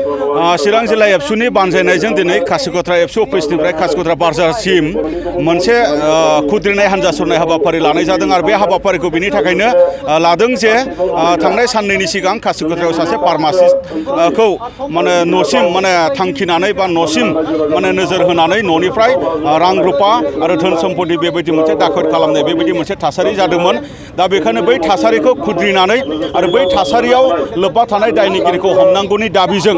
चिरां जिल्ला एबसुनि बानजायनायजों दिनै खासिकत्रा एबसु अफिसनिफ्राय खासिकत्रा बाजारसिम मोनसे खुद्रिनाय हान्जा सरनाय हाबाफारि लानाय जादों आरो बे हाबाफारिखौ बिनि थाखायनो लादों जे थांनाय साननैनि सिगां खासिकत्रायाव सासे फार्मासिस्टखौ माने न'सिम माने थांखिनानै बा न'सिम माने नोजोर होनानै न'निफ्राय रां रुपा आरो धोन सम्पति बेबायदि मोनसे दाखोर खालामनाय बेबायदि मोनसे थासारि जादोंमोन। दा बेखायनो बै थासारिखौ खुद्रिनानै आरो बै थासारियाव लोब्बा थानाय दायनिगिरिखौ हमनांगौनि दाबिजों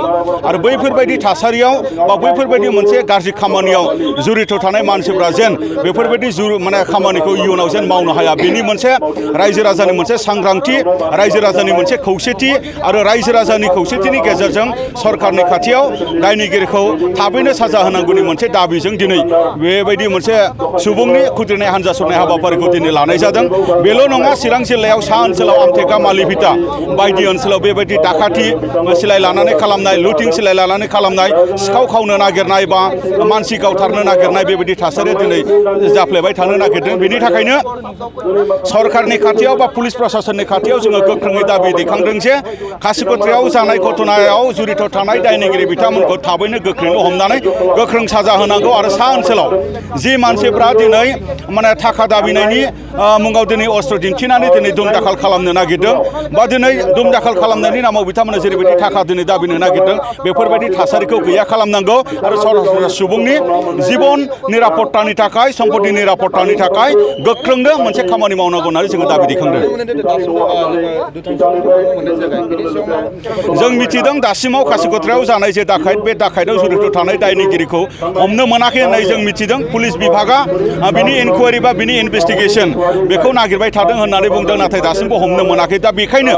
आरो बैफोरबायदि थासारियाव बा बैफोरबायदि मोनसे गाज्रि खामानियाव जुरित थानाय मानसिफ्रा जेन बेफोरबायदि माने खामानिखौ इयुनाव जेन मावनो हाया बेनि मोनसे रायजो राजानि मोनसे सांग्रांथि, रायजो राजानि मोनसे खौसेथि आरो रायजो राजानि खौसेथिनि गेजेरजों सरकारनि खाथियाव दायनिगिरिखौ थाबैनो साजा होनांगौनि मोनसे दाबिजों दिनै बेबायदि मोनसे सुबुंनि खुद्रिनाय हान्जा सरनाय हाबाफारिखौ दिनै लानाय जादों। बेल' नङा, चिरां जिल्लायाव सा ओनसोलाव आमथेका मालिभिटा बायदि ओनसोलाव बेबायदि दाखाथि सिलाय लानानै खालामनाय, लुथिं सिलाय लानानै खालामनाय, सिखाव खावनो नागिरनाय बा मानसि गावथारनो नागिरनाय बेबायदि थासारिया दिनै जाफ्लेबाय थानो नागिरदों। बेनि थाखायनो सरकारनि खाथियाव बा पुलिस प्रशासननि खाथियाव जोङो गोख्रोङै दाबि दैखांदों जे खासिकत्रायाव जानाय घटनायाव जुरित थानाय दायनिगिरि बिथांमोनखौ थाबैनो गोख्रैनो हमनानै गोख्रों साजा होनांगौ आरो सा ओनसोलाव जि मानसिफ्रा दिनै माने थाखा दाबिनायनि मुङाव दिनै अस्त्र दिन्थिनानै दिनै दुम दाखाल खालामनो नागिरदों बा दिनै दुम दाखाल खालामनायनि नामाव बिथांमोना जेरैबायदि थाखा दिनै दाबिनो नागिरदों बेफोरबायदि थासारिखौ गैया खालामनांगौ आरो सरासनस्रा सुबुंनि जिबन निरापत्तानि थाखाय, सम्पति निरापत्तानि थाखाय गोख्रोंनो मोनसे खामानि मावनांगौ होननानै जोङो दाबि दैखांदों। जों मिथिदों दासिमाव खासिकत्रायाव जानाय जे दाखायत बे दाखायतआव जुरित थानाय दायनिगिरिखौ हमनो मोनाखै होननानै जों मिथिदों। पुलिस बिभागा बिनि इनकुवारि बा बिनि इनभेस्टिगेसन बेखौ नागिरबाय थादों होननानै बुंदों, नाथाय दासिमबो हमनो मोनाखै। दा बेखायनो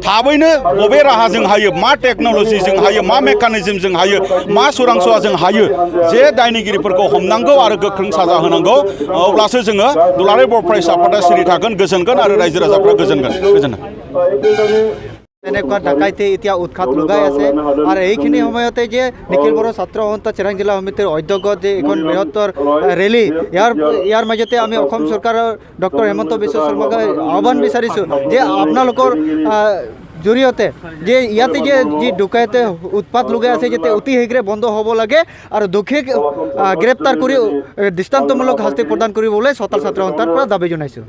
थाबैनो बबे राहाजों हायो, मा टेक्न'लजिजों हायो, मा मेकानिजमजों हायो, मा सोरांस'वाजों हायो जे दायनिगिरिफोरखौ हमनांगौ आरो गोख्रों साजा होनांगौ, अब्लासो जोङो दुलाराय बर' फरायसा आफादा सिरि थागोन, गोजोनगोन आरो रायजो राजाफ्रा गोजोनगोन। এনেকুৱা ডাকাইতে এতিয়া উৎখাত লগাই আছে আৰু এইখিনি সময়তে যে নিখিল বড়ো ছাত্ৰ সন্থা চিৰাং জিলা সমিতিৰ অধ্যক্ষ যে এখন বৃহত্তৰ ৰেলী, ইয়াৰ মাজতে আমি অসম চৰকাৰৰ ডক্টৰ হেমন্ত বিশ্ব শৰ্মাক আহ্বান বিচাৰিছোঁ যে আপোনালোকৰ জৰিয়তে যে ইয়াতে যে যি ডকাইতে উৎপাত লগাই আছে যাতে অতি শীঘ্ৰে বন্ধ হ'ব লাগে আৰু দোষীক গ্ৰেপ্তাৰ কৰি দৃষ্টান্তমূলক শাস্তি প্ৰদান কৰিবলৈ চতাল ছাত্ৰ সন্থাৰ পৰা দাবী জনাইছোঁ।